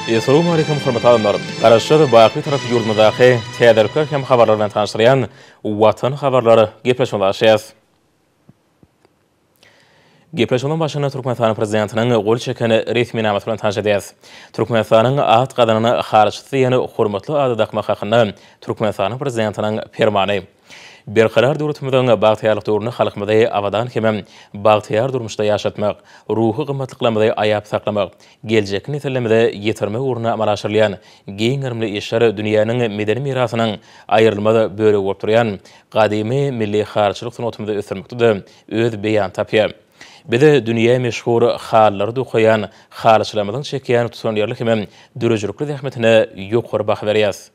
Essalawmaleýkum hormatly adamlar! Garaşsyz, baky Bitarap ýurdumyzdaky täzelikler hem habarlar bilen tanyşdyrýan Watan habarlar gepleşigimize başlaýarys. Gepleşigimiziň başynda Türkmenistanyň Prezidentiniň gol çeken resminamasy bilen tanyş edýäris. Türkmenistanyň at gazanan halyçysy diýen hormatly ady dakmak hakynda Türkmenistanyň Prezidentiniň Permany. Berkarar döwletimiziň bagtyýarlyk döwründe halkymyzy abadan hemem bagtyýar durmuşda ýaşatmak, ruhy gymmatlyklarymyzy aýap saklamak, geljekki nesillerimize ýetirmek ugrunda amala aşyrylýan giň gerimli işler dünýäniň medeni mirasynyň aýrylmaz bölegi bolup durýan gadymy milli halyçylyk sungatymyzy ösdürmekde-de öz beýanyny tapýar. Biz dünýä meşhur halylary dokaýan halyçylarymyzyň çekýän tutanýerli hemem döredijilikli zähmetine ýokary baha berýäris.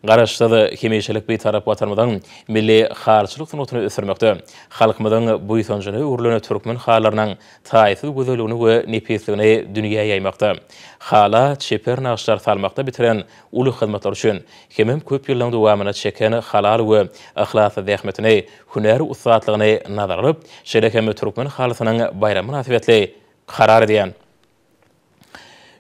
Garaşsyz, hemişelik Bitarap Watanymyzyň milli halyçylyk sungatyny ösdürmekde, halkymyzyň buýsanjyna öwrülen türkmen halylarynyň taýsyz gözelligini we nepisligini dünýä ýaýmakda, hala çeper nagyşlar salmakda bitiren uly hyzmatlary üçin hemem köp ýyllaryň dowamynda çeken halal we yhlasly zähmetini, hünär ussatlygyny nazara alyp, şeýle hem Türkmen halysynyň baýramy mynasybetli karar edýän.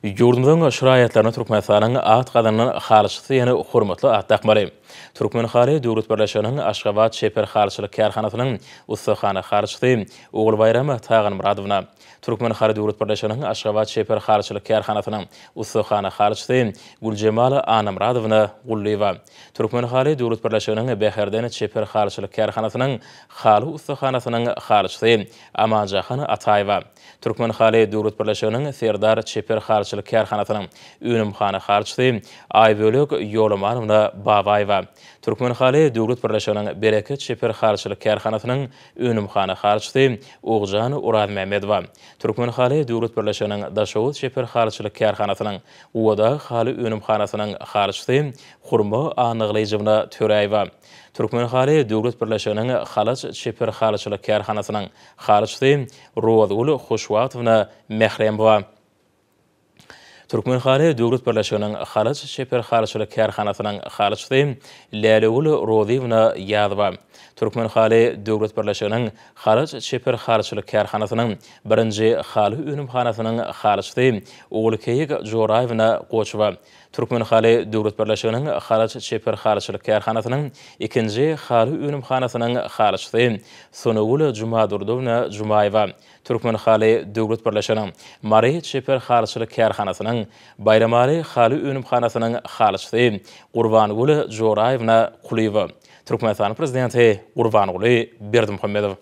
Ýurdumyzyň şu raýatlaryna Türkmenistanyň at gazanan halyçysy diýen hormatly at dakmaly. Türkmenhaly döwlet birleşiginiň Aşgabat çeper halyçylyk kärhanasynyň ussahana halyçysy Ogulbaýram Taganmyradowna, Türkmenhaly döwlet birleşiginiň Aşgabat çeper halyçylyk kärhanasynyň ussahana halyçysy Güljemal Annamyradowna Gullyýewa, Türkmenhaly döwlet birleşiginiň Bäherden çeper halyçylyk kärhanasynyň haly ussahanasynyň halyçysy Amanjahan Ataýewa, Türkmenhaly döwlet birleşiginiň Serdar çeper halyçylyk kärhanasynyň önümhana halyçysy Aýbölek Ýolamanowna Babaýewa, Türkmenhaly döwlet birleşiginiň Bereket çeper halyçylyk kärhanasynyň önümhana halyçysy Ogjan Orazmämmedowa, Türkmenhaly döwlet birleşiginiň Daşoguz çeper halyçylyk kärhanasynyň Gubadag haly önümhanasynyň halyçysy Hurma Annagylyjowna Töräýewa, Türkmenhaly döwlet birleşiginiň Halaç çeper halyçylyk kärhanasynyň halyçysy Rozgül Hoşwagtowna Mähremowa. Türkmenhaly döwlet birleşiginiň Halaç çeper halyçylyk kärhanasynyň halyçysy Lälegül Rozyýewna Ýazowa. Türkmenhaly döwlet birleşiginiň Halaç çeper halyçylyk kärhanasynyň birinji haly önümhanasynyň halyçysy Ogulkeýik Joraýewna Goçowa. Türkmenhaly döwlet birleşiginiň Halaç çeper halyçylyk kärhanasynyň ikinji haly önümhanasynyň halyçysy Sonagül Jumadurdowna Jumaýewa, Türkmenhaly döwlet birleşiginiň Mary çeper halyçylyk kärhanasynyň Baýramaly haly önümhanasynyň halyçysy Gurbangül Joraýewna Kulyýewa, Türkmenistanyň Prezidenti Gurbanguly Berdimuhamedow.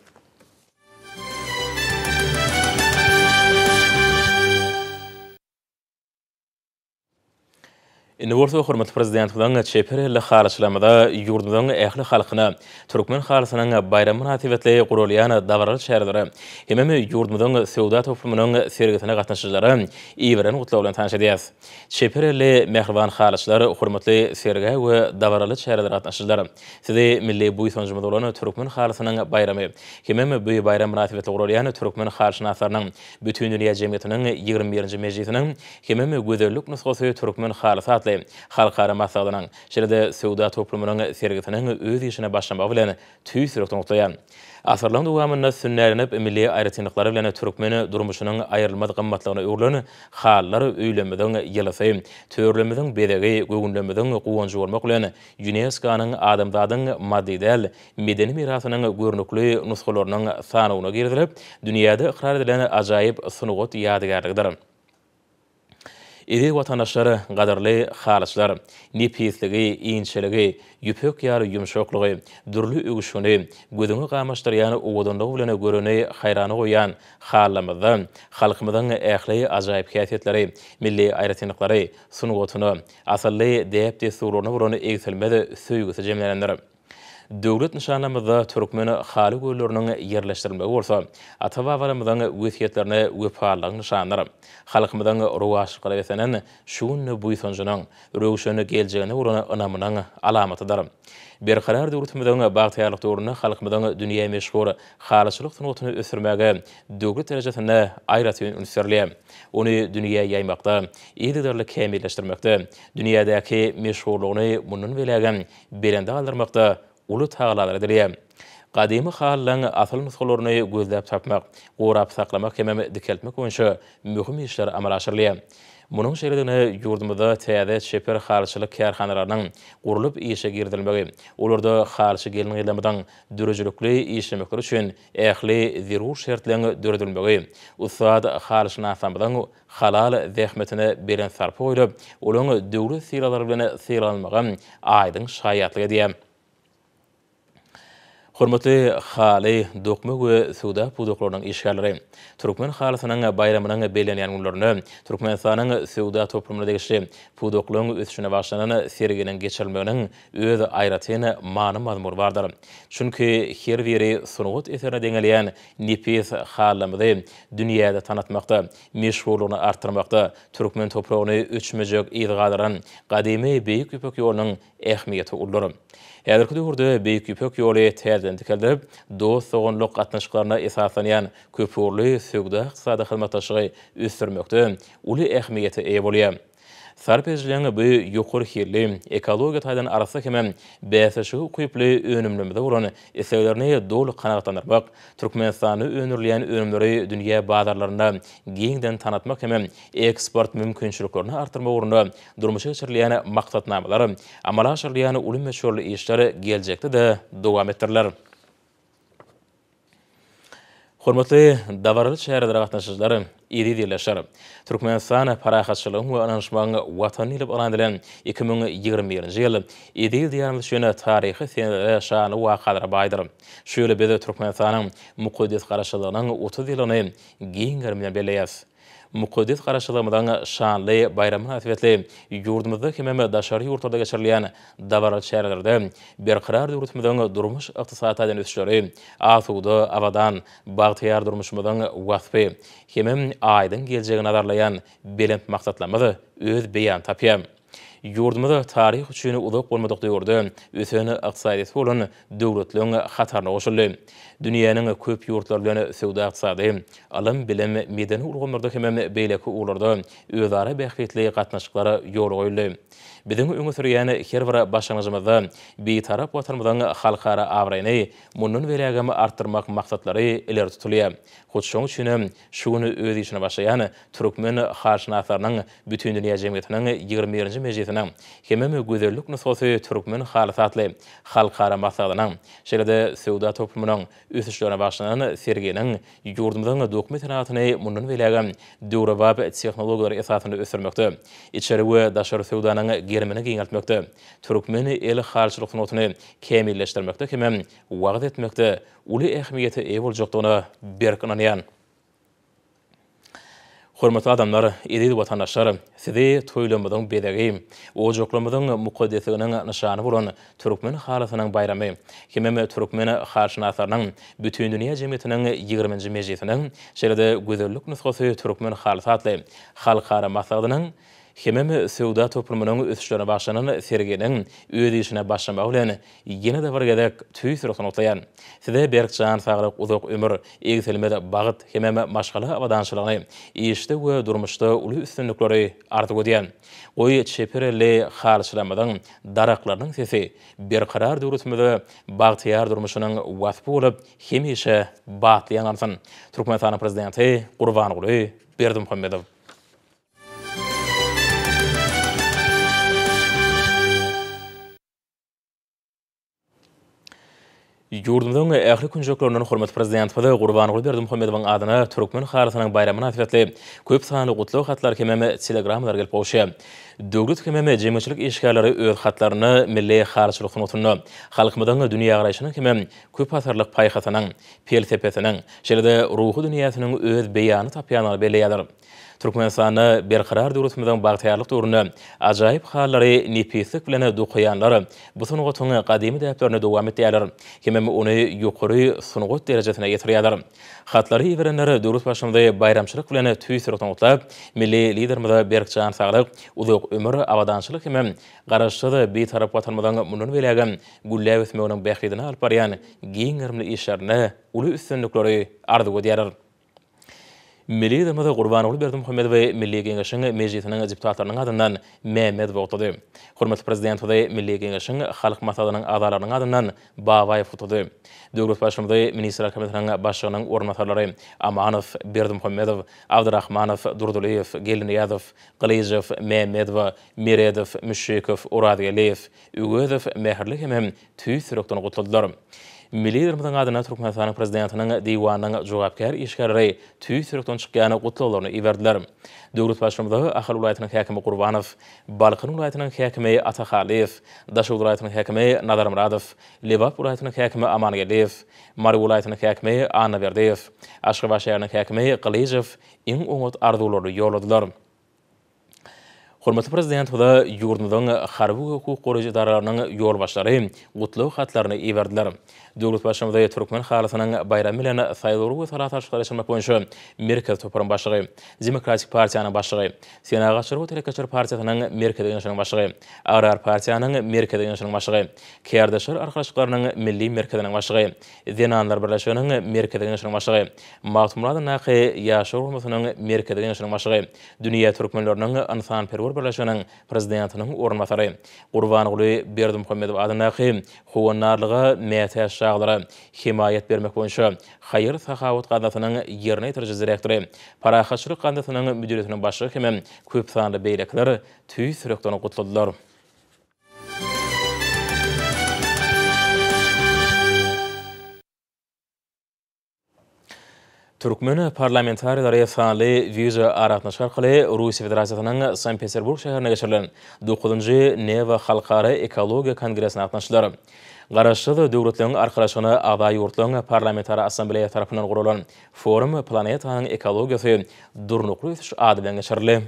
Indi bolsa hormatly Prezidentimiziň çeper elli halyçylarymyza, ýurdumyzyň ähli halkyna Türkmen halysynyň baýramy mynasybetli guralýan dabaraly çärelere hemem ýurdumyzyň söwda toplumynyň sergisine gatnaşyjylara iberen gutlagy bilen tanyş edýäris. Çeper elli mähriban halyçylar, hormatly sergä we dabaraly çärelere gatnaşyjylar! Sizi milli buýsanjymyz bolan Türkmen halysynyň baýramy hemem bu baýram mynasybetli guralýan Türkmen halyşynaslarynyň Bütindünýä jemgyýetiniň ýigrimi birinji mejlisiniň hemem Gözellik nusgasy türkmen halysy atly halkara maslahatynyň, şeýle-de söwda toplumynyň sergisiniň öz işine başlamagy bilen tüýs ýürekden gutlaýan. Asyrlaryň dowamynda sünnälenip, milli aýratynlyklary bilen türkmen durmuşynyň aýrylmaz gymmatlygyna öwrülen halylar öýlerimiziň ýylysy, törlerimiziň bezegi, göwünlerimiziň guwanjy bolmak bilen, ÝUNESKO-nyň adamzadyň maddy däl medeni mirasynyň görnükli nusgalarynyň sanawyna girizilip, dünýäde ykrar edilen ajaýyp sungat ýadygärligidir. Eziz watandaşlar, gadyrly halyçylar! Nepisligi, inçeligi, ýüpek ýaly ýumşaklygy, dürli öwüşgini, gözüňi gamaşdyrýan owadanlygy bilen göreni haýrana goýýan halylarymyzda halkymyzyň ähli ajaýyp häsiýetleri, milli aýratynlyklary, sungatyna, asylly däp-dessurlaryna bolan egsilmez söýgüsi jemlenendir. Döwlet nyşanlarymyzda türkmen haly gölleriniň ýerleşdirilmegi bolsa, ata-babalarymyzyň wesýetlerine wepalylygyň nyşanydyr. Halkymyzyň rowaçlyklara beslenen şu gününe buýsanjynyň, röwşen geljegine bolan ynamynyň alamatydyr. Berkarar döwletimiziň bagtyýarlyk döwründe halkymyzyň dünýä meşhur halyçylyk sungatyny ösdürmäge döwlet derejesinde aýratyn üns berilýär. Ony dünýä ýaýmakda, yzygiderli kämilleşdirmekde, dünýädäki meşhurlygyny mundan beýlägem belende galdyrmakda uly tagallalar edilýär. Gadymy halylaryň asyl nusgalaryny gözläp tapmak, gorap saklamak hemem dikeltmek boýunça möhüm işler amala aşyrylýar. Munuň şeýledigine ýurdumyzda täze çeper halyçylyk kärhanalarynyň gurlup işe girizilmegi, olarda halyçy gelin-gyzlarymyzyň döredijilikli işlemekleri üçin ähli zerur şertleriň döredilmegi, ussat halyşynaslarymyzyň halal zähmetine belent sarpa goýlup, olaryň döwlet sylaglary bilen sylaglanmagy aýdyň şaýatlyk edýär. Hormatly haly, dokma we söwda pudaklarynyň işgärleri! Türkmen halysynyň baýramynyň bellenýän günlerinde Türkmenistanyň söwda toplumyna degişli pudaklaryň ösüşine bagyşlanan serginiň geçirilmeginiň öz aýratyn many-mazmuny bardyr. Çünki her biri sungat eserine deňelýän nepis halylarymyzy dünýäde tanatmakda, meşhurlygyny artdyrmakda türkmen topragyny öçmejek yz galdyran gadymy Beýik Ýüpek ýolunyň ähmiýeti uludyr. Häzirki döwürde Beýik Ýüpek ýoly täzeden dikeldilip, dost-doganlyk gatnaşyklaryna esaslanýan köpugurly söwda-ykdysady hyzmatdaşlygy ösdürmekde uly ähmiýete eýe bolýar. Sarp edijileriň bu ýokary hilli, ekologiýa taýdan arassa hemem bäsleşige ukyply önümlerimize bolan isleglerini doly kanagatlandyrmak, Türkmenistanda öndürilýän önümleri dünýä bazarlarynda giňden tanatmak hemem eksport mümkinçiliklerini artdyrmak ugrunda durmuşa geçirilýän maksatnamalar, amala aşyrylýan uly möçberli işler geljekde-de dowam etdiriler. Hormatly dabaraly çärelere gatnaşyjylar, eziz ildeşler! Türkmenistan parahatçylygyň we ynanyşmagyň Watany diýlip yglan edilen 2021-nji ýyl eziz Diýarymyz üçin taryhy senelere, şanly wakalara baýdyr. Şu ýyl biz Türkmenistanyň mukaddes Garaşsyzlygynyň 30 ýyllygyny giň gerim bilen belleýäris. Mukaddes Garaşsyzlygymyzyň şanly baýramy mynasybetli ýurdumyzda hemem daşary ýurtlarda geçirilýän dabaraly çärelerde Berkarar döwletimiziň durmuş-ykdysady taýdan ösüşleri, asuda, abadan, bagtyýar durmuşymyzyň waspy hemem aýdyň geljegi nazarlaýan belent maksatlarymyz öz beýanyny tapýar. Ýurdumyz taryh üçin uzak bolmadyk döwürde ösen ykdysadyýeti bolan döwletleriň hataryna goşuldy. Dünýäniň köp ýurtlary bilen söwda-ykdysady, ylym-bilim, medeni ulgamlarda hemem beýleki ugurlarda özara bähbitli gatnaşyklar ýola goýuldy. Biziň öňe sürýän her bir başlangyjymyzda Bitarap Watanymyzyň halkara abraýyny mundan beýlägem artdyrmak maksatlary ileri tutulýar. Hut şonuň üçinem şu gün öz işine başlaýan Türkmen halyşynaslarynyň Bütindünýä jemgyýetiniň ýigrimi birinji mejlisiniň hemem Gözellik nusgasy türkmen halysy atly halkara maslahatynyň, şeýle-de söwda toplumynyň ösüşlerine bagyşlanan serginiň ýurdumyzyň dokma senagatyny mundan beýlägem döwrebap tehnologiýalar esasynda ösdürmekde, içeri we daşary söwdanyň gerimini giňeltmekde, türkmen el halyçylyk sungatyny kämilleşdirmekde hemem wagyz etmekde uly ähmiýete eýe boljakdygyna berk ynanýan. Hormatly adamlar, eziz watandaşlar! Sizi toýlarymyzyň bezegi, ojaklarymyzyň mukaddesliginiň nyşany bolan Türkmen halysynyň baýramy hemem Türkmen halyşynaslarynyň Bütindünýä jemgyýetiniň ýigriminji mejlisiniň, şeýle-de Gözellik nusgasy türkmen halysy atly halkara maslahatynyň hemem söwda toplumynyň ösüşlerine bagyşlanan serginiň öz işine başlamagy bilen ýene-de bir gezek tüýs ýürekden gutlaýan. Size berk jan saglyk, uzak ömür, egsilmez bagt hemem maşgala abadançylygyny, işde we durmuşda uly üstünlikleri arzuw edýän. Goý, çeper elli halyçylarymyzyň daraklarynyň sesi Berkarar döwletimize bagtyýar durmuşynyň waspy bolup hemişe batly ýaňlansyn! Türkmenistanyň Prezidenti Gurbanguly Berdimuhamedow. Ýurdumyzyň ähli künjeklerinden hormatly Prezidentimiz Gurbanguly Berdimuhamedowyň adyna Türkmen halysynyň baýramy mynasybetli köp sanly gutlag hatlary hemem telegrammalar gelip gowuşýar. Döwlet hemem jemgyýetçilik işgärleri öz hatlarynda milli halyçylyk sungatynda halkymyzyň dünýägaraýşynyň hemem köpasyrlyk paýhasynyň, pelsepesiniň, şeýle-de ruhy dünýäsiniň öz beýanyny tapýandygyny belleýärler. Türkmenistanda Berkarar döwletimiziň bagtyýarlyk döwründe ajaýyp halylary nepislik bilen dokaýanlar bu sungatyň gadymy däplerini dowam etýärler hemem ony ýokary sungat derejesine ýetirýärler. Hatlary iberenler döwlet Baştutanymy baýramçylyk bilen tüýs ýürekden gutlap, milli Liderimize berk jan saglyk, uzak ömür, abadançylyk hemem Garaşsyz, Bitarap Watanymyzyň mundan beýlägem gülläp ösmeginiň bähbidine alyp barýan giň gerimli işlerinde uly üstünlikleri arzuw edýärler. Milli Liderimiz Gurbanguly Berdimuhamedowy Milli Geňeşiň Mejlisiniň deputatlarynyň adyndan Mämmedow gutlady. Hormatly Prezidentimizi Milli Geňeşiň Halk Maslahatynyň agzalarynyň adyndan Babaýew gutlady. Döwlet Baştutanymy Ministrler Kabinetiniň Başlygynyň orunbasarlary Amanow, Berdimuhamedow, Abdyrahmanow, Durdylyýew, Geldinyýazow, Gylyjow, Mämmedowa, Meredow, Müşşikow, Orazgeldiýew, Öwezow mähirli hemem tüýs ýürekden gutladylar. Milli Liderimiziň adyna Türkmenistanyň Prezidentiniň Diwanynyň jogapkär işgärleri tüýs ýürekden çykýan gutlaglaryny iberdiler. Döwlet Baştutanyza Ahal welaýatynyň häkimi Gurbanow, Balkan welaýatynyň häkimi Atahallyýew, Daşoguz welaýatynyň häkimi Nazarmyradow, Lebap welaýatynyň häkimi Amangeldiýew, Mary welaýatynyň häkimi Annaberdiýew, Aşgabat şäheriniň häkimi Gylyjow iň oňat arzuwlaryny ýolladylar. Hormatly Prezidentimize ýurdumyzyň harby we hukuk goraýjy edaralarynyň ýolbaşçylary gutlag hatlaryny iberdiler. Döwlet Baştutanymy Türkmen halysynyň baýramy bilen Saýlawlary we sala salşyklary geçirmek boýunça Merkezi toparyň başlygy, Demokratik partiýanyň başlygy, Senagatçylar we telekeçiler partiýasynyň Merkezi Geňeşiniň başlygy, Agrar partiýanyň Merkezi Geňeşiniň başlygy, Kärdeşler arkalaşyklarynyň Milli merkeziniň başlygy, Zenanlar birleşiginiň Merkezi Geňeşiniň başlygy, Magtymguly adyndaky Ýaşlar guramasynyň Merkezi Geňeşiniň başlygy, Dünýä türkmenleriniň ynsanperwer birleşiginiň Prezidentiniň orunbasary, Gurbanguly Berdimuhamedow adyndaky Howandarlyga mätäç çagalara hemaýat bermek boýunça haýyr-sahawat gaznasynyň ýerine ýetiriji direktory, Parahatçylyk gaznasynyň müdiriýetiniň başlygy hemem köpsanly beýlekiler tüýs ýürekden gutladylar. Türkmen parlamentariýalary sanly wideo aragatnaşyk arkaly Russiýa Federasiýasynyň Sankt-Peterburg şäherinde geçirilen dokuzynjy Newa halkara ekologiýa kongresine gatnaşdylar. Garaşsyz Döwletleriň Arkalaşygyna agza ýurtlaryň Parlamentara Assambleýasy tarapyndan guralan forum Planetanyň ekologiýasy, durnukly ösüş ady bilen geçirildi.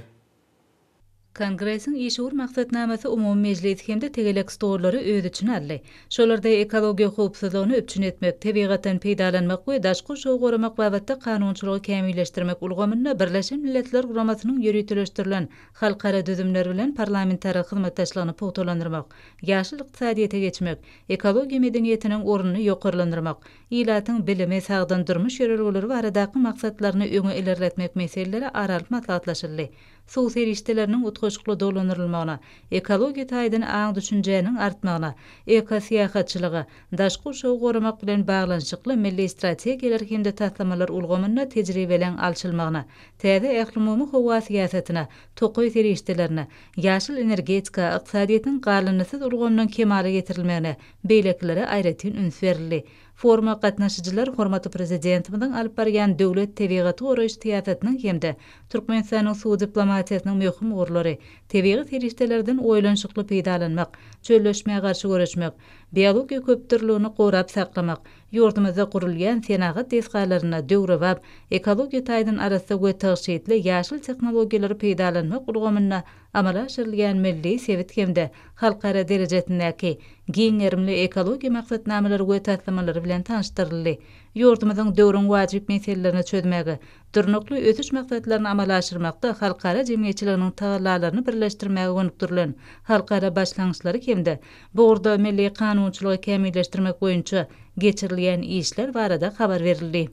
Kongresiň işewür maksatnamasy umumy mejlis hem-de tegelek stollary öz içine aldy. Şolarda ekologiýa howpsuzlygyny üpjün etmek, tebigatdan peýdalanmak we daşky gurşawy goramak babatda kanunçylygy kämilleşdirmek ulgamynda Birleşen Milletler Guramasynyň ýöriteleşdirilen halkara düzümleri bilen parlamentara hyzmatdaşlygyny pugtalandyrmak, ýaşyl ykdysadyýete geçmek, ekologiýa medeniýetiniň ornuny ýokarlandyrmak, ilatyň bilimi, sagdyn durmuş ýörelgeleri baradaky maksatlaryny öňe ilerletmek meseleleri ara alyp maslahatlaşyldy. Suw serişdeleriniň utgaşykly dolandyrylmagyna, ekologiýa taýdan aň-düşünjäniň artmagyna, ekosyýahatçylyga, daşky gurşawy goramak bilen baglanyşykly milli strategiýalar hem-de taslamalar ulgamynda tejribeleň alşylmagyna, täze ählumumy howa syýasatyna, tokaý serişdelerine, ýaşyl energetika, ykdysadyýetiň galyndysyz ulgamynyň kemala getirilmegine, beýlekilere aýratyn üns berildi. Foruma gatnaşyjylar hormatly Prezidentimiziň alyp barýan döwlet tebigaty goraýyş syýasatynyň hem-de Türkmenistanyň suw diplomatiýasynyň möhüm ugurlary, tebigy serişdelerden oýlanyşykly peýdalanmak, çölleşmä garşy göreşmek, biologiýa köpdürlüligini gorap saklamak, ýurdumyzda gurulýan senagat desgalarynda döwrebap, ekologiýa taýdan arassa we tygşytly ýaşyl tehnologiýalary peýdalanmak ulgamynda amala aşyrylýan milli, sebit hem-de halkara derejesindäki giň gerimli ekologiýa maksatnamalary we taslamalary bilen tanyşdyryldy. Ýurdumyzyň döwrüň wajyp meselelerini çözmäge, Durnukly ösüş maksatlaryny amala aşyrmakda halkara jemgyýetçiliginiň tagallalaryny birleşdirmäge gönükdirilen halkara başlangyçlary hem-de bu ugurda milli kanunçylygy kämilleşdirmek boýunça geçirilýän işler barada habar berildi.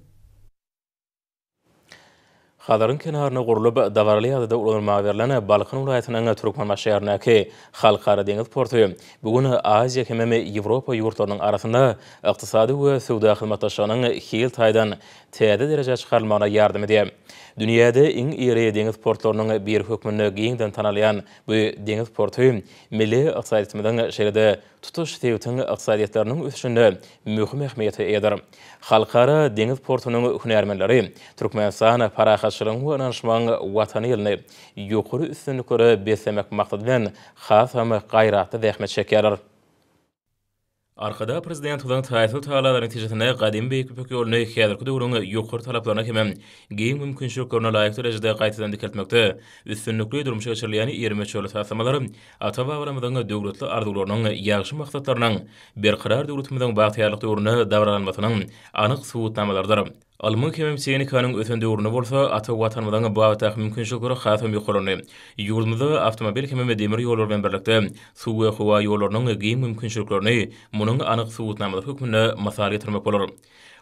Hazaryň kenarynda gurlup, dabaraly ýagdaýda ulanylmaga berlen Balkan welaýatynyň Türkmenbaşy şäherindäki Halkara deňiz porty bu gün Aziýa hemem Ýewropa ýurtlarynyň arasynda ykdysady we söwda hyzmatdaşlygynyň hil taýdan täze derejä çykarylmagyna ýardam edýär. Dünýäde iň iri deňiz portlarynyň biri hökmünde giňden tanalýan bu deňiz porty milli ykdysadyýetimiziň, şeýle-de tutuş sebitiň ykdysadyýetleriniň ösüşinde möhüm ähmiýete eýedir. Halkara deňiz portunyň hünärmenleri Türkmenistan parahatçylygyň we ynanyşmagyň Watany ýylyny ýokary üstünliklere beslemek maksady bilen hasam gaýratly zähmet çekýärler. Arkadag Prezidentimiziň taýsyz tagallalary netijesinde gadymy Beýik Ýüpek ýoluny häzirki döwrüň ýokary talaplaryna hemem giň mümkinçiliklerine laýyk derejede gaýtadan dikeltmekde üstünlikli durmuşa geçirilýän iri möçberli taslamalar ata-babalarymyzyň döwletli arzuwlarynyň, ýagşy maksatlarynyň Berkarar döwletimiziň bagtyýarlyk döwründe dabaralanmasynyň anyk subutnamalarydyr. Ylmyň hemem tehnikanyň ösen döwründe bolsa ata Watanymyzyň bu babatdaky mümkinçilikleri hasam ýokarlandy. Ýurdumyzda awtomobil hemem demir ýollary bilen birlikde suw we howa ýollarynyň giň mümkinçiliklerini munuň anyk subutnamasy hökmünde mysal getirmek bolar.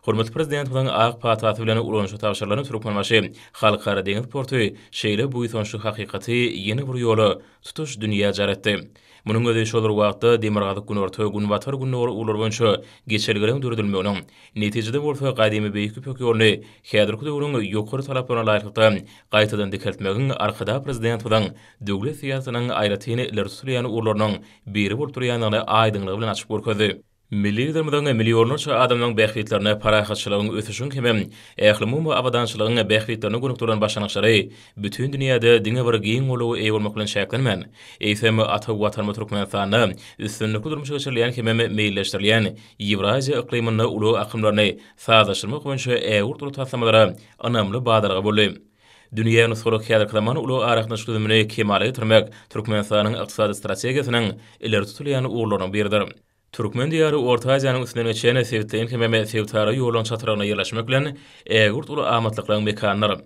Hormatly Prezidentimiziň ak patasy bilen ulanyşa tabşyrylan Türkmenbaşy Halkara deňiz porty şeýle buýsançly hakykaty ýene bir ýola tutuş dünýä jar etdi. Munuň özi şol bir wagtda Demirgazyk-Günorta, Günbatar-Gündogar ugurlary boýunça geçelgeleriň döredilmeginiň, netijede bolsa gadymy Beýik Ýüpek ýoluny häzirki döwrüň ýokary talaplaryna laýyklykda gaýtadan dikeltmegiň Arkadag Prezidentimiziň döwlet syýasatynyň aýratyn ileri tutulýan ugurlarynyň biri bolup durýandygyny aýdyňlygy bilen açyp görkezdi. Milli Liderimiziň millionlarça adamlaryň bähbitlerine parahatçylygyň, ösüşiň hemem ählumumy abadançylygyň bähbitlerine gönükdirilen başlangyçlary bütin dünýäde diňe bir giň goldawa eýe bolmak bilen çäklenmän, eýsem, ata Watanymyz Türkmenistanda üstünlikli durmuşa geçirilýän hemem meýilleşdirilýän Ýewraziýa yklymynda ulag akymlaryny sazlaşdyrmak boýunça ägirt uly taslamalara ynamly badalga boldy. Dünýä nusgalyk häzirki zaman ulag aragatnaşyk düzümini kemala getirmek Türkmenistanyň ykdysady strategiýasynyň ileri tutulýan ugurlarynyň biridir. Türkmen Diýary Orta Aziýanyň üstünden geçen sebitleýin hemem sebitara ýollaryň çatrygynda ýerleşmek bilen, ägirt uly amatlyklaryň mekanydyr.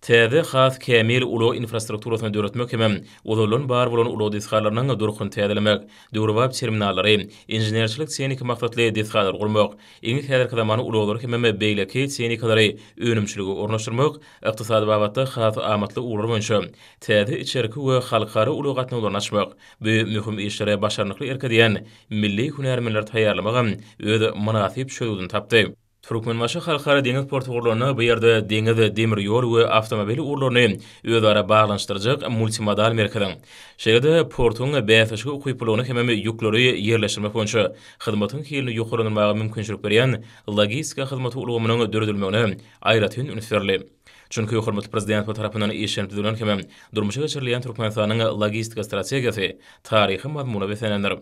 Täze, has kämil ulag infrastrukturasyny döretmek hemem ozaldan bar bolan ulag desgalarynyň durkuny täzelemek, döwrebap terminallary, inženerçilik-tehniki maksatly desgalary gurmak, iň häzirki zaman ulaglary hemem beýleki tehnikalary önümçilige ornaşdyrmak, ykdysady babatda has amatly ugurlar boýunça täze içerki we halkara ulag gatnawlaryny açmak, Bu möhüm işlere başarnykly erk edýän milli hünärmenleri taýýarlamagam öz mynasyp çözgüdini tapdy. Türkmenbaşy Halkara deňiz porty gurlanda bu ýerde deňiz, demir ýol we awtomobil ugurlaryny özara baglanyşdyrjak multimodal merkeziň, şeýle-de portuň bäsleşige ukyplylygyny hemem ýükleri ýerleşdirmek boýunça hyzmatyň hilini ýokarlandyrmaga mümkinçilik berýän logistika hyzmaty ulgamynyň döredilmegine aýratyn üns berildi. Çünki hormatly Prezidentimiz tarapyndan işlenip düzülen hem durmuşa geçirilýän Türkmenistanyň logistika strategiýasy taryhy mazmuna beslenendir.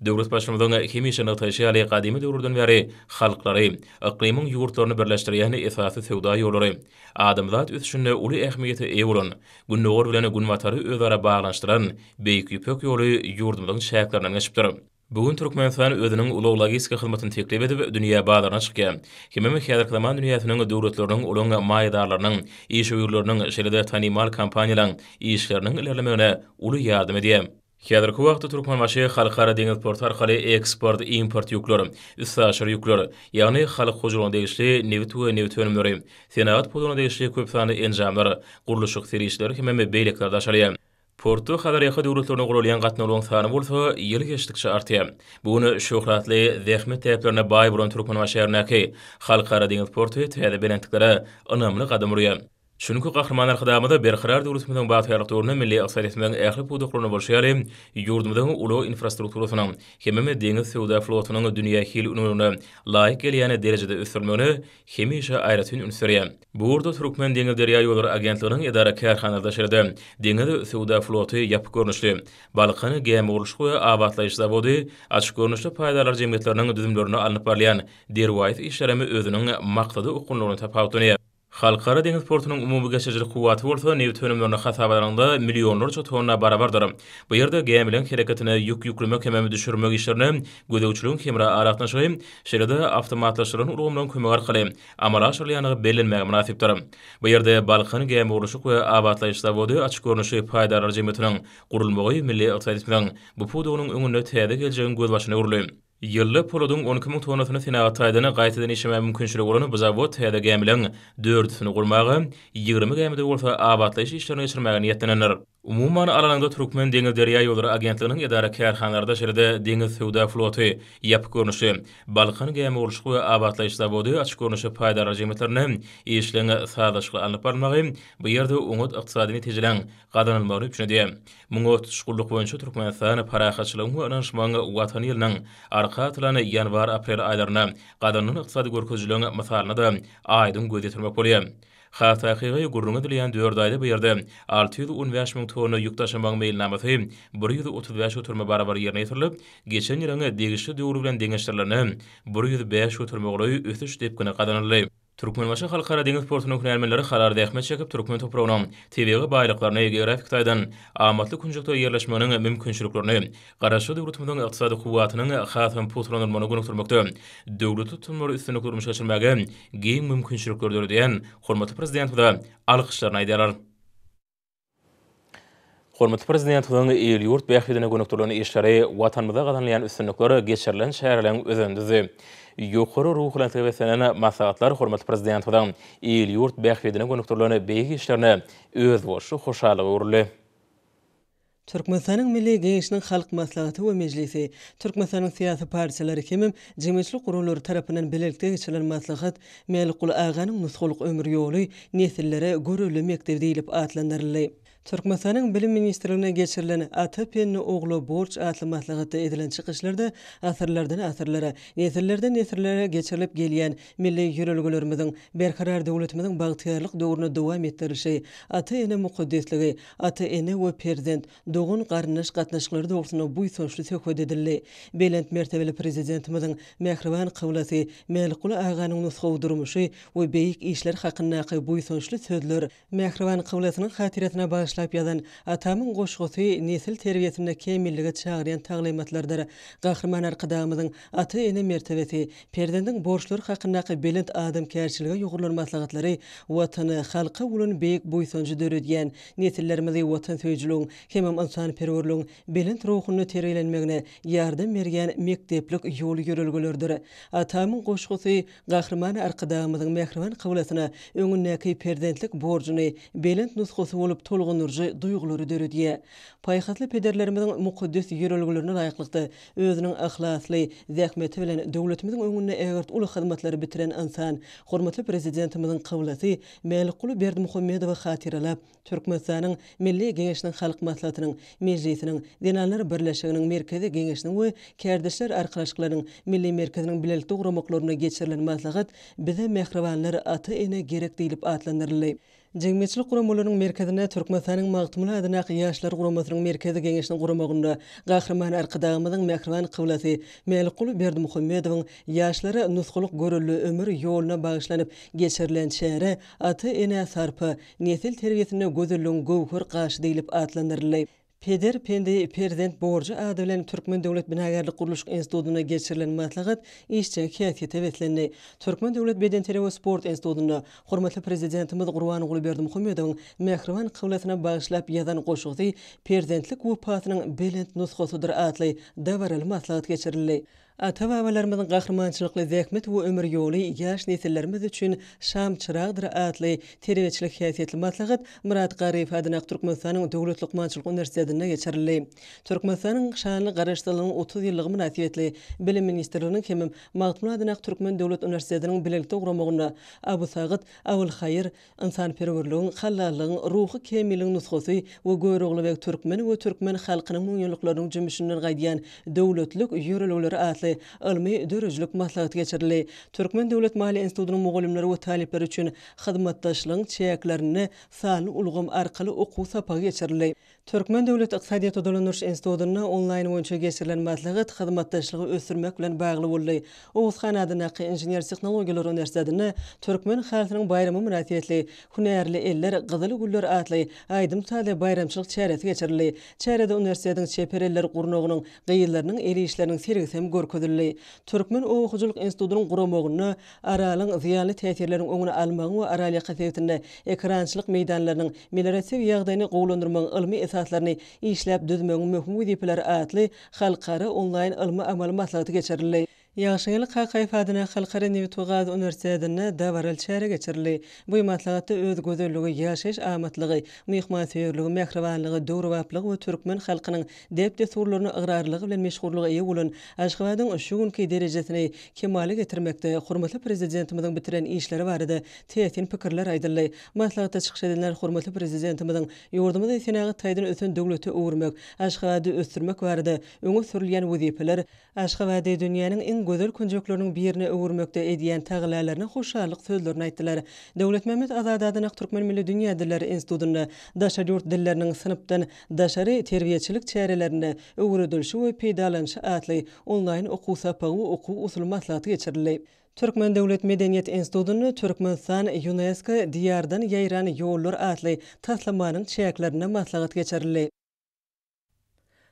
Döwlet Baştutanynyň hemişe nygtaýşy ýaly, gadymy döwürden bäri halklary, yklymyň ýurtlaryny birleşdirýän esasy söwda ýollary, adamzat ösüşinde uly ähmiýete eýe bolan, Gündogar bilen Günbatary özara baglanyşdyran Beýik Ýüpek ýoly ýurdumyzyň çäklerinden geçipdir. Bu gün Türkmenistan özüniň ulag-logistika hyzmatyny teklip edip, dünýä bazaryna çykýar. Hemem häzirki zaman dünýäsiniň döwletleriniň, olaryň maýadarlarynyň, işewürleriniň, şeýle-de tanymal kompaniýalaryň işleriniň ilerlemegine uly ýardam edýär. Häzirki wagtda Türkmenbaşy Halkara deňiz porty arkaly eksport, import ýükler, üstaşyr ýükler, ýagny halk hojalygyna degişli nebit we nebit önümleri, senagat pudagyna degişli köp sanly enjamlar, gurluşyk serişdeleri hemem beýlekiler daşalýar. Portda Hazarýaka döwletlerine guralýan gatnawlaryň sany bolsa ýyl geçdikçe artýar. Bu gün şöhratly zähmet däplerine baý bolan Türkmenbaşy şäherindäki Halkara deňiz porty täze belentliklere ynamly gadam urýar. Çünki Gahryman Arkadagymyz Berkarar döwletimiziň bagtyýarlyk döwründe milli ykdysadyýetimiziň ähli pudaklarynda bolşy ýaly, ýurdumyzyň ulag infrastrukturasynyň hemem deňiz söwda flotunyň dünýä hil ülňülerine laýyk gelýän derejede ösdürilmegine hemişe aýratyn üns berýär. Bu ugurda Türkmendeňizderýaýollary agentliginiň edara-kärhanalarynda şeýle-de Deňiz söwda floty ýapyk görnüşli, Balkan gämigurluşyk we abatlaýyş zawody açyk görnüşli paýdarlar jemgyýetleriniň düzümlerinde alnyp barylýan derwaýys işlerem özüniň maksada okgunlygyny tapawutlanýar. Halkara deňiz portunyň umumy geçirijilik kuwwaty bolsa nebit önümlerini hasaba alanyňda millionlarça tonna barabardyr. Bu ýerde gämileriň hereketine ýük ýüklemek hemem düşürmek işlerine gözegçiligiň hemra aragatnaşygy, şeýle-de awtomatlaşdyrylan ulgamlaryň kömegi arkaly amala aşyrylýandygy bellenmäge mynasypdyr. Bu ýerde Balkan gämigurluşyk we abatlaýyş zawody açyk görnüşli paýdarlar jemgyýetiniň gurulmagy milli ykdysadyýetimiziň bu pudagynyň öňünde täze geljegiň gözbaşyna öwrüldi. Ýylda poladyň 12 müň tonnasyny senagat taýdan gaýtadan işlemäge mümkinçiligi bolan bu zawod täze gämileriň dördüsini gurmaga, 20 gämide bolsa abatlaýyş işlerini geçirmäge niýetlenendir. Umuman alanyňda Türkmendeňizderýaýollary agentliginiň edara-kärhanalarda şeýle-de deňiz söwda floty, ýapyk görnüşli, Balkan gämigurluşyk we abatlaýyş zawody açyk görnüşli paýdarlar jemgyýetlerinde işleň sazlaşykly alnyp barylmagy bu ýerde oňat ykdysady netijeleň gazanylmagyny üpjün edýär. Muňa tutuş gulluk boýunça Türkmenistan parahatçylygyň we ynanyşmagyň Watany ýylynyň arka atylan ýanwar-aprel aýlarynda gazanylan ykdysady görkezijileriň mysalynda-da aýdyň göz ýetirmek bolýar. Has takygy, gürrüňi edilýän dört aýda bu ýerde 615 müň tonna ýük daşamagyň meýilnamasy 135 göterime barabar ýerine ýetirilip, geçen ýylyň degişli döwri bilen deňeşdirilende, 105 göterime golaý ösüş depgini gazanyldy. Türkmenbaşy Halkara deňiz portunyň hünärmenleri halal zähmet çekip, türkmen topragynyň tebigy baýlyklaryny, geografik taýdan amatly künjekde ýerleşmeginiň mümkinçiliklerini Garaşsyz döwletimiziň ykdysady kuwwatynyň hasam pugtalandyrylmagyna gönükdirmekde, döwletli tutumlary üstünlikli durmuşa geçirmäge giň mümkinçilikleri döredýän hormatly Prezidentimize alkyşlaryny aýdýarlar. Hormatly Prezidentimiziň il-ýurt bähbidine gönükdirilen işleri, Watanymyzda gazanylýan üstünlikler geçirilen çäreleriň özenini düzdi. Ýokary ruhubelentlige beslenen maslahatlar hormatly Prezidentimiziň il-ýurt bähbidine gönükdirilen beýik işlerine özboluşly hoşallyga öwrüldi. Türkmenistanyň Milli Geňeşiniň Halk Maslahaty we Mejlisi, Türkmenistanyň syýasy partiýalary hemem jemgyýetçilik guramalary tarapyndan bilelikde geçirilen maslahat Mälikguly aganyň nusgalyk ömür ýoly nesillere görelde mekdebi diýlip atlandyryldy. Türkmenistanyň Bilim ministrliginde geçirilen Ata pendi ogla borç atly maslahatda edilen çykyşlarda asyrlardan asyrlara, nesillerden nesillere geçirilip gelýän milli ýörelgelerimiziň Berkarar döwletimiziň bagtyýarlyk döwründe dowam etdirilişi, ata-ene mukaddesligi, ata-ene we perzent, dogan-garyndaş gatnaşyklary dogrusynda buýsançly söhbet edildi. Belent mertebeli Prezidentimiziň mähriban kyblasy Mälikguly aganyň nusgawy durmuşy we beýik işleri hakyndaky buýsançly sözler, mähriban kyblasynyň hatyrasyna bagyşlap ýazan Atamyň goşgusy nesil terbiýesinde kämillige çagyrýan taglymatlardyr. Gahryman Arkadagymyzyň ata-ene mertebesi, perzendiň borçlary hakyndaky belent adamkärçilige ýugrulan maslahatlary Watana, halka bolan beýik buýsanjy döredýän, nesillerimizi watansöýüjiligiň hemem ynsanperwerligiň belent ruhunda terbiýelenmegine ýardam berýän mekdeplik ýol-ýörelgelerdir. Atamyň goşgusy Gahryman Arkadagymyzyň mähriban kyblasyna öňündäki perzentlik borjuny belent nusgasy bolup tolgundyryjy duýgulary döredýär. Paýhasly pederlerimiziň mukaddes ýörelgelerine laýyklykda, özüniň yhlasly zähmeti bilen döwletimiziň öňünde ägirt uly hyzmatlary bitiren ynsan, hormatly Prezidentimiziň kyblasy Mälikguly Berdimuhamedowy hatyralap, Türkmenistanyň Milli Geňeşiniň Halk Maslahatynyň Mejlisiniň, Zenanlar birleşiginiň Merkezi Geňeşiniň we Kärdeşler arkalaşyklarynyň Milli merkeziniň bilelikde guramaklarynda geçirilen maslahat Bize mähribanlar ata-ene gerek diýlip atlandyryldy. Jemgyýetçilik guramalarynyň merkezinde Türkmenistanyň Magtymguly adyndaky Ýaşlar guramasynyň Merkezi Geňeşiniň guramagynda Gahryman Arkadagymyzyň mähriban kyblasy Mälikguly Berdimuhamedowyň ýaşlara nusgalyk görelde ömür ýoluna bagyşlanyp geçirilen çäre Ata-enä sarpa, Nesil terbiýesinde gözelligiň göwher gaşy diýlip atlandyryldy. Peder pendi, perzent borjy ady bilen Türkmen döwlet binagärlik-gurluşyk institutynda geçirilen maslahat işjeň häsiýete beslendi. Türkmen döwlet bedenterbiýe we sport institutynda hormatly Prezidentimiz Gurbanguly Berdimuhamedowyň mähriban kyblasyna bagyşlap ýazan goşgusy Perzentlik wepasynyň belent nusgasydyr atly dabaraly maslahat geçirildi. Ata-babalarymyzyň gahrymançylykly zähmet we ömür ýoly ýaş nesillerimiz üçin şam çyragdyr atly terbiýeçilik häsiýetli maslahat Myrat Garryýew adyna Türkmenistanyň Döwlet lukmançylyk uniwersitetinde geçirildi. Türkmenistanyň şanly Garaşsyzlygynyň 30 ýyllygy mynasybetli Bilim ministrliginiň hemem Magtymguly adyna Türkmen döwlet uniwersitetiniň bilelikde guramagynda Abu Sagyt Abylhaýyr Ynsanperwerligiň, halallygyň, ruhy kämilligiň nusgasy we Görogly beg türkmen we türkmen halkynyň müňýyllyklarynyň jümmüşinden gaýdýan döwletlilik ýörelgeleri atly ylmy-döredijilik maslahaty geçirildi. Türkmen döwlet maliýe institutynyň mugallymlary we talyplary üçin hyzmatdaşlygyň çäklerinde sanly ulgam arkaly okuw sapagy geçirildi. Türkmen döwlet ykdysadyýet we dolandyryş institutynda onlaýn boýunça geçirilen maslahat hyzmatdaşlygy ösdürmek bilen bagly boldy. Oguz han adyndaky Inžener-tehnologiýalar uniwersitetinde Türkmen halysynyň baýramy mynasybetli Hünärli eller, gyzyl güller atly aýdym-sazly baýramçylyk çäresi geçirildi. Çärede uniwersitetiň çeper eller gurnagynyň gyzlarynyň el işleriniň sergisi hem görkezildi. Türkmen oba hojalyk institutynyň guramagynda Aralyň zyýanly täsirleriniň öňüni almagyň we Aralýaka sebitinde ekerançylyk meýdanlarynyň melioratiw ýagdaýyny gowulandyrmagyň ylmy esaslaryny işläp düzmegiň möhüm wezipeleri atly halkara onlaýn ylmy-amaly maslahaty geçirildi. Ýagşygeldi Kakaýew adyna Halkara nebit we gaz uniwersitetinde dabaraly çäre geçirildi. Bu maslahatda öz gözelligi, ýaşaýyş amatlygy, myhmansöýerligi, mähribanlygy, döwrebaplygy we türkmen halkynyň däp-dessurlaryna ygrarlylygy bilen meşhurlyga eýe bolan Aşgabadyň şu günki derejesini kemala getirmekde hormatly Prezidentimiziň bitiren işleri barada täsin pikirler aýdyldy. Maslahatda çykyş edenler hormatly Prezidentimiziň ýurdumyzy senagat taýdan ösen döwlete öwürmek, Aşgabady ösdürmek barada öňe sürülýän wezipeler, Aşgabady dünýäniň iň. gözel künjekleriniň birine öwürmekde edýän tagallalaryna hoşallyk sözlerini aýtdylar. Döwletmämmet Azady adyndaky Türkmen milli dünýä dilleri institutynda daşary ýurt dilleriniň synpdan daşary terbiýeçilik çärelerinde öwredilişi we peýdalanyşy atly onlaýn okuw sapagy we okuw-usuly maslahaty geçirildi. Türkmen döwlet medeniýet institutynda Türkmenistan, Ýunesko, Diýardan ýaýran ýollar atly taslamanyň çäklerinde maslahat geçirildi.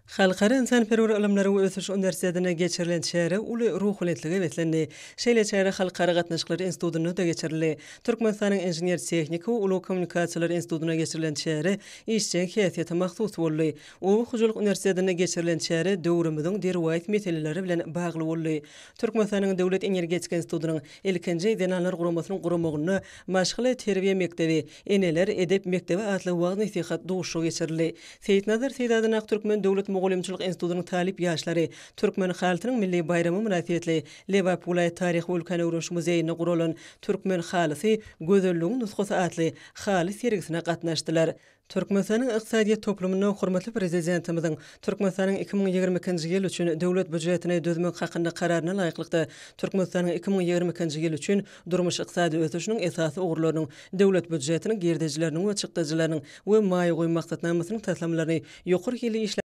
Halkara ynsanperwer ylymlary we ösüş uniwersitetinde geçirilen çäre uly ruhubelentlige beslendi. Şeýle çäre Halkara gatnaşyklary institutynda-da geçirildi. Türkmenistanyň Inžener-tehniki we ulag kommunikasiýalary institutynda geçirilen çäre işjeň häsiýete mahsus boldy. Oba hojalyk uniwersitetinde geçirilen çäre döwrümiziň derwaýys meseleleri bilen bagly boldy. Türkmenistanyň Döwlet energetika institutynyň ilkinji Zenanlar guramasynyň guramagynda Maşgala terbiýe mekdebi, Eneler edep mekdebi atly wagyz-nesihat duşuşygy geçirildi. Seýitnazar Seýit adyndaky Türkmen döwlet mugallymçylyk institutynyň talyp ýaşlary Türkmen halysynyň milli baýramy mynasybetli Lebap welaýat taryhy we ülkäni öwreniş muzeýinde guralan Türkmen halysy, gözelligiň nusgasy atly haly sergisine gatnaşdylar. Türkmenistanyň ykdysadyýet toplumynda hormatly Prezidentimiziň Türkmenistanyň 2022-nji ýyl üçin Döwlet býujetini düzmek hakynda Kararyna laýyklykda, Türkmenistanyň 2022-nji ýyl üçin durmuş-ykdysady ösüşiniň esasy ugurlarynyň, Döwlet býujetiniň girdejileriniň we çykdajylarynyň we maýa goýum maksatnamasynyň taslamalaryny ýokary hilli işläp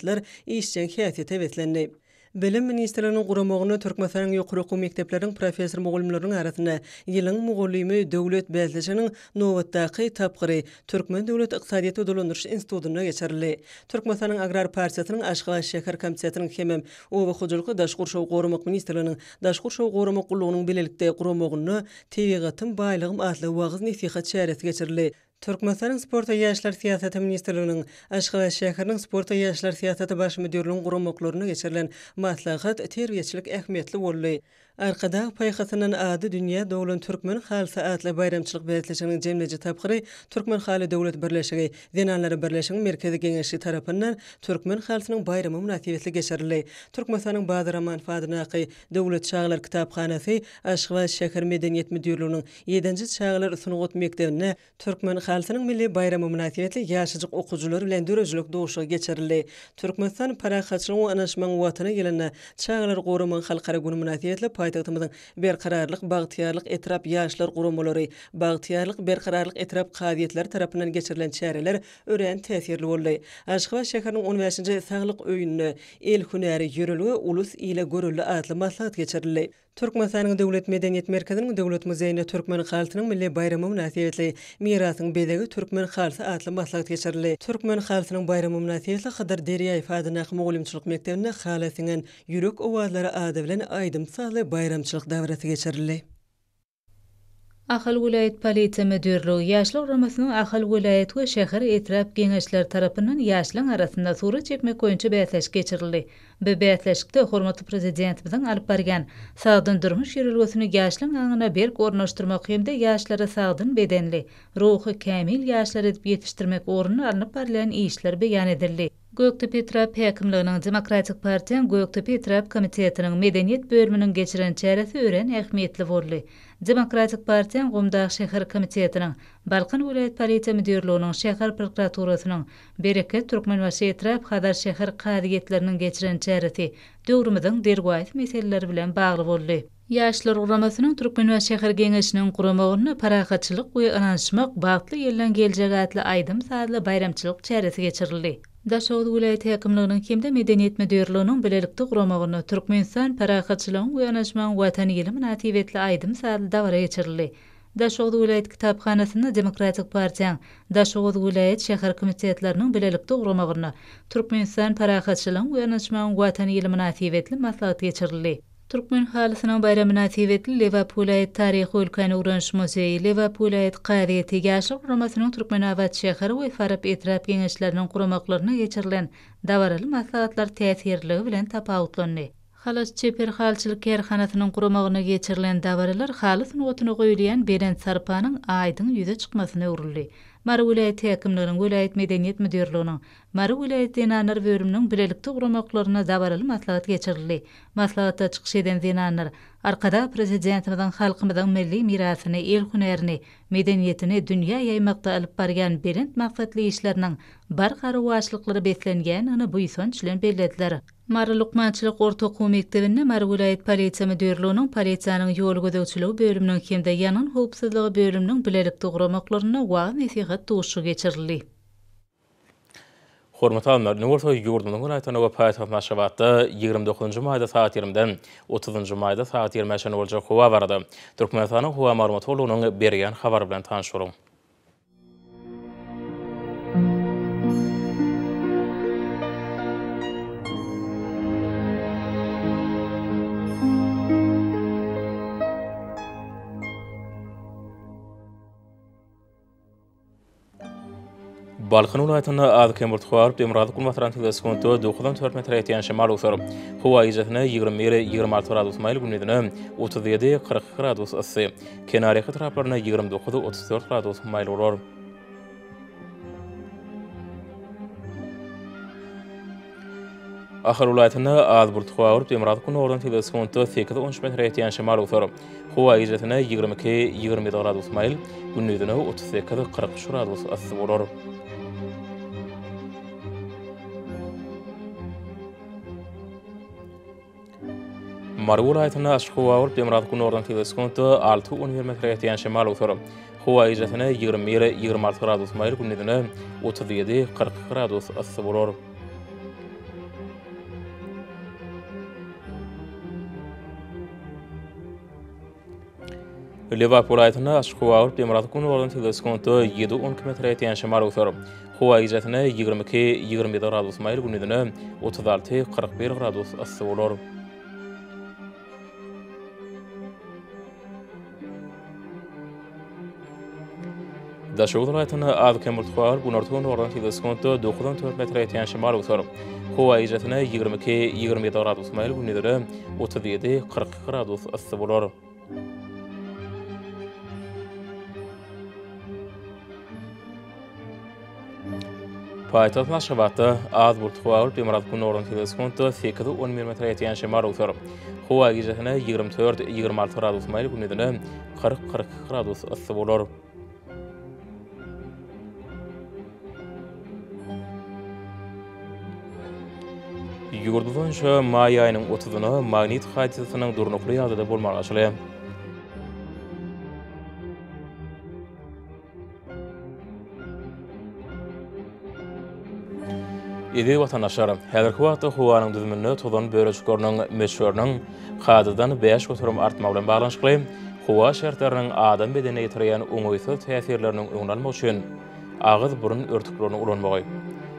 lar işjeň häsiýete beslendi. Bilim ministrliginiň guramagynda Türkmenistanyň ýokary okuw mekdepleriniň professor-mugallymlarynyň arasynda Ýylyň mugallymy döwlet bäsleşiginiň nobatdaky tapgyry Türkmen döwlet ykdysadyýet we dolandyryş institutynda geçirildi. Türkmenistanyň Agrar partiýasynyň Aşgabat şäher komitetiniň hemem Oba hojalyk we daşky gurşawy goramak ministrliginiň Daşky gurşawy goramak gullugynyň bilelikde guramagynda Tebigatym, baýlygym atly wagyz-nesihat çäresi geçirildi. Türkmenistanyň Sport we ýaşlar syýasaty ministrliginiň Aşgabat şäheriniň Sport we ýaşlar syýasaty baş müdirliginiň guramaklarynda geçirilen maslahat terbiýeçilik ähmiýetli boldy. Arkadag paýhasyndan ady dünýä dolan Türkmen halysy atly baýramçylyk bäsleşiginiň jemleýji tapgyry Türkmenhaly döwlet birleşigi Zenanlar birleşiginiň Merkezi Geňeşi tarapyndan Türkmen halysynyň baýramy mynasybetli geçirildi. Türkmenistanyň Bazar Amanow adyndaky Döwlet çagalar kitaphanasy Aşgabat şäher medeniýet müdirliginiň Ýedinji çagalar sungat mekdebinde Türkmen halysynyň milli baýramy mynasybetli ýaşajyk okyjylar bilen döredijilik duşuşygy geçirildi. Türkmenistan Parahatçylygyň we ynanyşmagyň Watany ýylynda Çagalary goramagyň halkara güni mynasybetli paýtagtymyzyň Berkararlyk, Bagtyýarlyk etrap Ýaşlar guramalary, Bagtyýarlyk, Berkararlyk etrap kazyýetleri tarapyndan geçirilen çäreler örän täsirli boldy. Aşgabat şäheriniň on bäşinji Saglyk öýünde El hünäri ýörelge, ulus ile görelde atly maslahat geçirildi. Türkmenistanyň Döwlet medeniýet merkeziniň Döwlet muzeýinde Türkmen halysynyň milli baýramy mynasybetli Mirasyň bezegi türkmen halysy atly maslahat geçirildi. Türkmen halysynyň baýramy mynasybetli Hydyr Derýaýew adyndaky mugallymçylyk mekdebinde Hala siňen ýürek owazlary ady bilen aýdym-sazly baýramçylyk dabarasy geçirildi. Ahal welaýat polisiýa müdirligi, Ýaşlar guramasynyň Ahal welaýat we şäher, etrap Geňeşleri tarapyndan ýaşlaryň arasynda surat çekmek boýunça bäsleşik geçirildi. Bu bäsleşikde hormatly Prezidentimiziň alyp barýan sagdyn durmuş ýörelgesini ýaşlaryň aňyna berk ornaşdyrmak hem-de ýaşlary sagdyn bedenli, ruhy kämil ýaşlar edip ýetişdirmek ugrunda alnyp barylýan işler beýan edildi. Gökdepe etrap häkimliginiň Demokratik partiýaň Gökdepe etrap komitetiniň Medeniýet bölüminiň geçiren çäresi örän ähmiýetli boldy. Demokratik partiýaň Gumdag şäher komitetiniň, Balkan welaýat polisiýa müdirliginiň, şäher prokuraturasynyň, Bereket, Türkmenbaşy etrap, Hazar şäher kazyýetleriniň geçiren çäresi döwrümiziň derwaýys meseleleri bilen bagly boldy. Ýaşlar guramasynyň Türkmenbaşy şäher Geňeşiniň guramagynda Parahatçylyk we ynanyşmak, bagtly ýyllaň geljegi atly aýdym-sazly baýramçylyk çäresi geçirildi. Daşoguz welaýat häkimliginiň hem-de Medeniýet müdirliginiň bilelikde guramagynda Türkmenistan, parahatçylygyň we ynanyşmagyň Watany ýyly mynasybetli aýdym-sazly dabara geçirildi. Daşoguz welaýat kitaphanasynda Demokratik partiýaň Daşoguz welaýat, şäher komitetleriniň bilelikde guramagynda Türkmenistan, parahatçylygyň we ynanyşmagyň Watany ýyly mynasybetli maslahat geçirildi. Türkmen halysynyň baýramy mynasybetli Lebap welaýat taryhy we ülkäni öwreniş muzeýi, Lebap welaýat kazyýeti, Ýaşlar guramasynyň Türkmenabat şäher we Farap etrap Geňeşleriniň guramaklarynda geçirilen dabaraly maslahatlar täsirliligi bilen tapawutlandy. Halaç çeper halyçylyk kärhanasynyň guramagynda geçirilen dabaralar haly sungatyna goýulýan belent sarpanyň aýdyň ýüze çykmasyna öwrüldi. Mary welaýat häkimliginiň, welaýat medeniýet müdirliginiň, Mary welaýat zenanlar bölüminiň bilelikde guramaklarynda dabaraly maslahat geçirildi. Maslahatda çykyş eden zenanlar Arkadag Prezidentimiziň halkymyzyň milli mirasyny, el hünärini, medeniýetini dünýä ýaýmakda alyp barýan belent maksatly işleriniň barha rowaçlyklara beslenýändigini buýsanç bilen bellediler. Mary lukmançylyk orta okuw mekdebinde Mary welaýat polisiýa müdirliginiň polisiýanyň ýol gözegçiligi bölüminiň hem-de ýangyn howpsuzlygy bölüminiň bilelikde guramaklarynda wagyz-nesihat duşuşygy geçirildi. Hormatly alymlar, indi bolsa ýurdumyzyň welaýatlarynda we paýtagtymyz Aşgabatda 29 njy maýda sagat ýigrimden 30 njy maýda sagat ýigrimä çenli boljak howa barada Türkmenistanyň Howa maglumat gullugynyň berýän habary bilen tanyş boluň. Balkan welaýatynda az-kem bulut garyp, demirgazyk-günbatardan tizligi sekuntda dokuzdan dört metre ýetýän şemal öwser. Howa gijesine 21, 26 gradus maýyl, gündizine 37, 42 gradus yssy. Kenarýaka etraplarynda 29, 34 gradus maýyl bolar. Ahal welaýatynda az bulut howa bolup, demirgazyk-gündogardan tizligi sekuntda sekiz, on üç metre ýetýän şemal öwser. Howa gijesine 22, 27 gradus maýyl, gündizine 38, 43 gradus yssy bolar. Mary welaýatynda açyk howa bolup, demirgazyk-günordan tizligi sekuntda alty, on bir metre ýetýän şemal öwser. Howa gijesine 21, 26 gradus maýyl, gündizine 37, 42 gradus yssy bolar. Lebap welaýatynda açyk howa bolup, demirgazyk-gündogardan tizligi sekuntda ýedi, on iki metre ýetýän şemal öwser. Howa gijesine 22, 27 gradus maýyl, gündizine 36, 41 gradus yssy bolar. Daşoguz welaýatynda az-kem bulut howa bolup, günorta-gündogardan tizligi sekuntda dokuzdan dört metre ýetýän şemal öwser. Howa gijesine 22, 27 gradus maýyl, gündizine 37, 42 gradus yssy bolar. Paýtagtymyz Aşgabatda az bulut howa bolup, demirgazyk-gündogardan tizligi sekuntda sekiz, on bir metre ýetýän şemal öwser. Howa gijesine 24, 26 gradus maýyl, gündizine 40, 42 gradus yssy bolar. Ýurdumyz boýunça maý aýynyň otuzyna magnit hadysasynyň durnukly ýagdaýda bolmagy garaşylýar. Eziz watandaşlar, häzirki wagtda howanyň düzüminde tozan bölejikleriniň möçberiniň kadadan 5% artmagy bilen baglanyşykly howa şertleriniň adam bedenine ýetirýän oňaýsyz täsirleriniň öňüni almak üçin agyz-burun örtüklerini ulanmagy,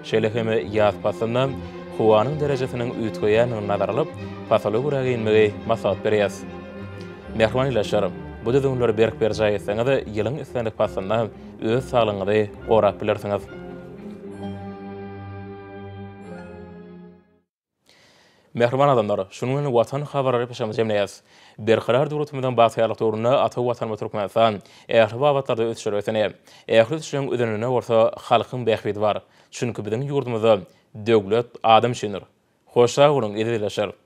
şeýle hem ýaz paslynda howanyň derejesiniň üýtgeýändigini nazara alyp, pasyla görä geýinmegi maslahat berýäris. Mähriban ildeşler, bu düzgünleri berk berjaý etseňiz, ýylyň islendik paslynda öz saglygyňyzy gorap bilersiňiz. Mähriban adamlar, şunuň bilen Watan habarlary gepleşigimizi jemleýäris. Berkarar döwletimiziň bagtyýarlyk döwründe ata Watanymyz Türkmenistan ähli babatlarda ösüşlere beslenýär. Ähli ösüşleriň özeninde bolsa halkyň bähbidi bar. Çünki biziň ýurdumyzda Döwlet adam üçindir! Hoş sag boluň, eziz ildeşler!